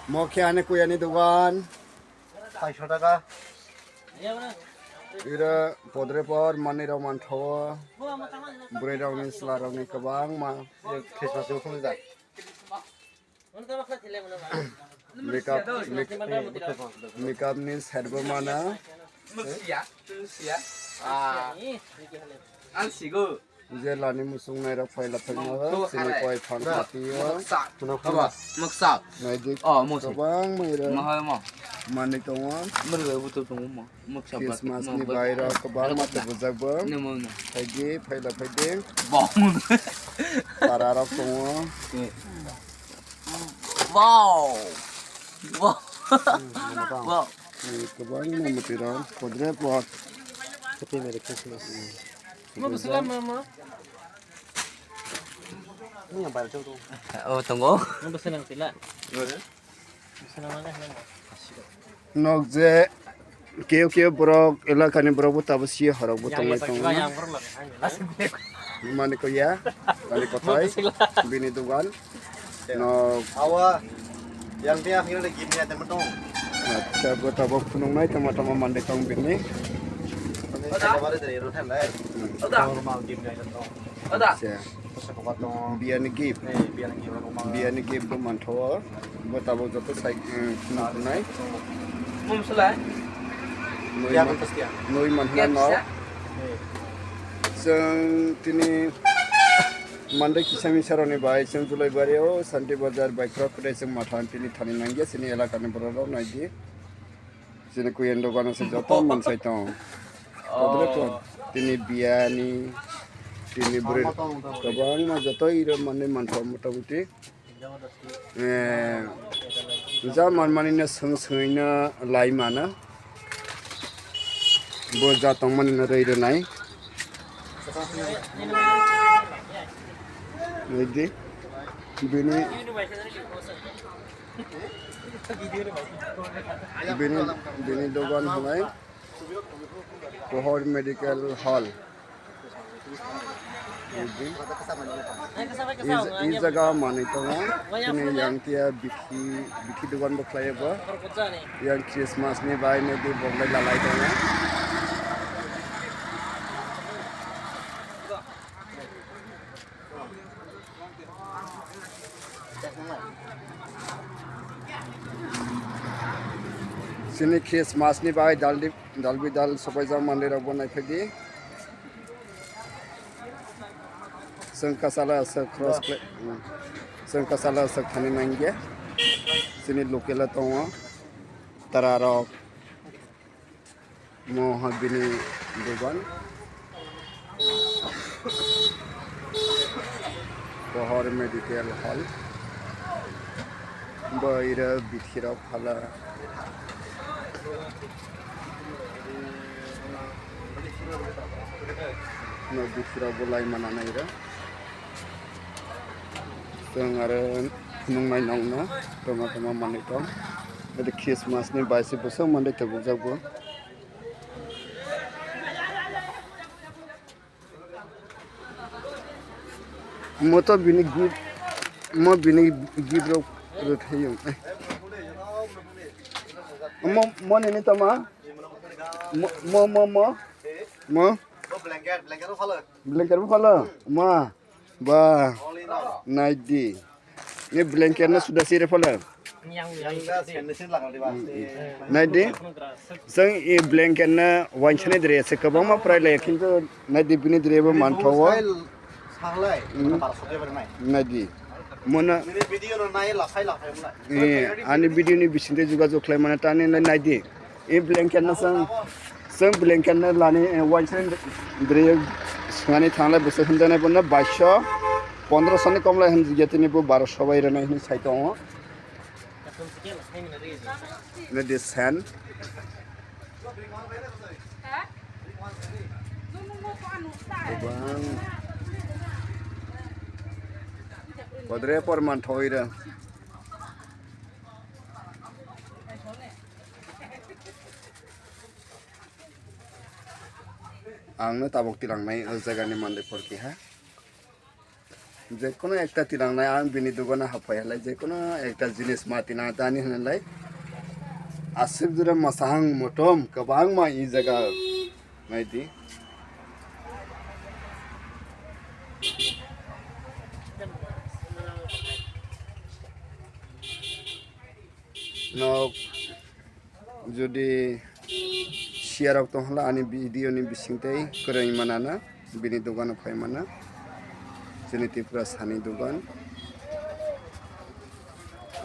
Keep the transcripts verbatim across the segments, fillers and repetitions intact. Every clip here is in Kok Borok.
Mo khe ani kuyani dogan. Paisho taka. Ira podre por manwi rok manthogo. Bwrwi rokni chwla rokni kwbangma. Christmas ni phunukjak. Makeup, mek-, makeup ni set bo mana. Muksia, muksia. Ah. Ang sigo. Jelani muchungnai rok phaila phai ma chini koi phan kati o. Muksa. Haba, muksa. Naidi. Oh, muksa. Kwbang mai rok. Mahai ma. Manwi tongo. Murwi buto tongo ma. Muksa. Christmas ni bai rok kwbang ma tebujak bo. Nemo no. Phaidi, phaila phaidi. Bong. Tara rok tongo. Wow. Wow. Wow. Kwbang ma mwtwi rok. Podre por. Happy Merry Christmas. Mo bwswla mama. Oh, tongo. Mo bwswla tila. Bwswla mama. Nok je keo keo borok elakani borok bo tabo si horok bo tongbai tongo. Mani ko ya, mani ko tai, bini dugan. No. Awa, yang dia akhirnya lagi punya temen dong. Acha, bo tabok phunuknai tama tama mande tong bini. Ada. Ada. Normal game night dong. Ada. Acha. Biani gift. Eh, biani gift. Biani gift bo mantho. Bo tabok joto sai, eh, phunuknai. Mum sulai. Noi man-, noi manhna no. Chwng tini Monday kisa misa rokni bai chwng Julaibari o Santi Bazar bai khorok kwrwi chwng matha tini thani nangya chini elakani borok rok naidi. Chini kuyendo gana se joto mansai tong. Kodre kon tini biyani tini bwrwi kwbangma joto iro manwi mantha motamuti. Eh, ja manmani no swng swngwi no lai mano. Bo ja tongmani no rwi rwnai. Nui di. Bini, bini, bini dogan hwnai Pohor Medical Hall. I, i jaga manwi tongo. Chini yang tia bithi, bithi dogan bo khlai bo. Yang Christmas ni bai nai di bo bai lalai tongo. Chini Christmas ni bai dal di, dal bi dal sopai jak manwi rok bo nai phai di. Chwng kwchalo aswk cross khlai, hmm. Chwng kwchalo aswk thani nangya. Chini local o tongo. Tara rok. Mo ha bini dogan. Pohor Medical Hall. Bo ira bithi rok phala. No bithi rok bo lai mana nai ira. Chwng aro nungnai nongno tongma tongma manwi tong. Ede Christmas ni baisi bwswk manwi tebukjak bo. Mo to bini gift, mo bini gift rok rwthaiyung. Mo, mo nini tama? Mo, mo, mo, mo? Mo? Blanket, blanket bo phalo. Blanket bo phalo? Ma. Ba, nai di. Ni blanket no suda sire phale. Nai di. Chwng i blanket no wansani dre se kwbangma prai lai, kintu nai di bini dre bo manthogo. Nai di. Mono. Ani video ni bisingtwi jogajog khlai mano tani nai di. I blanket no chwng, chwng blanket no lani, eh, waisa dre swngani thanglai bwswk hwnjaknai bono baisho, pondroso ni komlai hwnjakya tini bo baroso bai rwnai hwnwi sai tongo. Nadi sen. Kwbang. Podre por manthoira. Ang no tabok tilangnai o jaga ni manwi por keha. Jekono ekta tinangnai ang bini dogano haphai halai, jekono ekta jinis ma tinang tani hinalai. Aswk jora mwsahang motom kwbangma i jaga naidi. Nok jodi siyarok tonghala ani video ni bisingtwi kwrwi manana, bini dogano phai mana, chini Tripura sani dogan,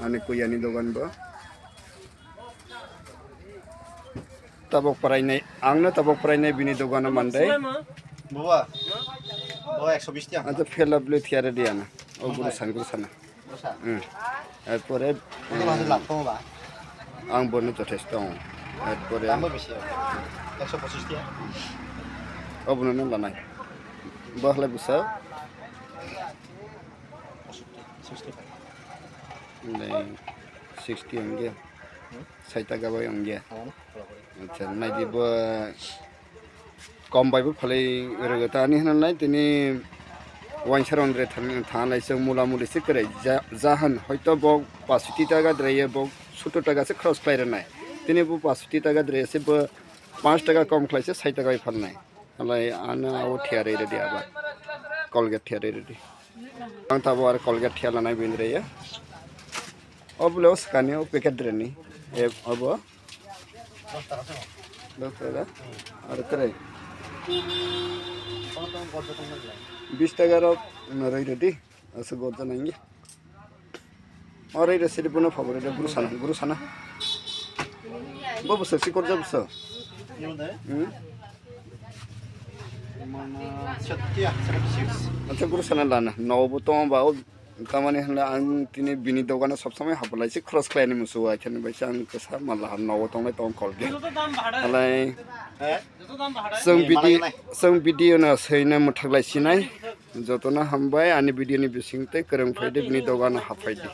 ani kuyani dogan bo. Tabok parainai, angno tabok parainai bini dogano mandai. Baba, baba, ekso bish tiang. Acha phela bwlwi thiyare diana. O guru san, guru sana. Basa. Hmm. Erpore, Baba, basa lap tongo ba? Ang bono jothesto tongo. Erpore, Dam bo bisi. Ekso pochis tiang. Obono no lanai. Bo halai bwsa? Sixty, sixty five. Nai, sixty ongya. Hmm? Saita gabai ongya. Ano, pura pura. Acha, naidi bo kom bai bo phalwi rwgwta ani hwnwi tini wainsa rondre thangnai chwng mula muli se kwrwi ja-, jahan hoito bo pash fifty taka drai bo sottor taka se khoroch khlai rwnai. Tini bo pash fifty taka drai se bo panch taka kom khlai se sait taka bai phalnai. Halai ano abo thiyarwi rwdi aba Colgate thiyarwi rwdi. Ang tabo ar Colgate thiya lanai bini raya. O bole o swkani o packet rani. E abo. Dos taka. Ar kre. Bis taka rok no roi rodi. Asa gorja nangi. Ore re sidi bono phabo re guru sana, guru sana. Bo bwsa si korja bwsa. Hmm? Mana setia, setia six. Acha guru sana lana. No bo tong ba o tamani hwnla ang tini bini dogano sob somoi hablai si cross khlaini musu ai thani bai ang kwsa mala no bo tonglai tong kol ge. Halai. Eh? Chwng video, chwng video no swi na mwthak lai sinai. Jotono hambai ani video ni bising tei kwrwng phai di bini dogano haphai di.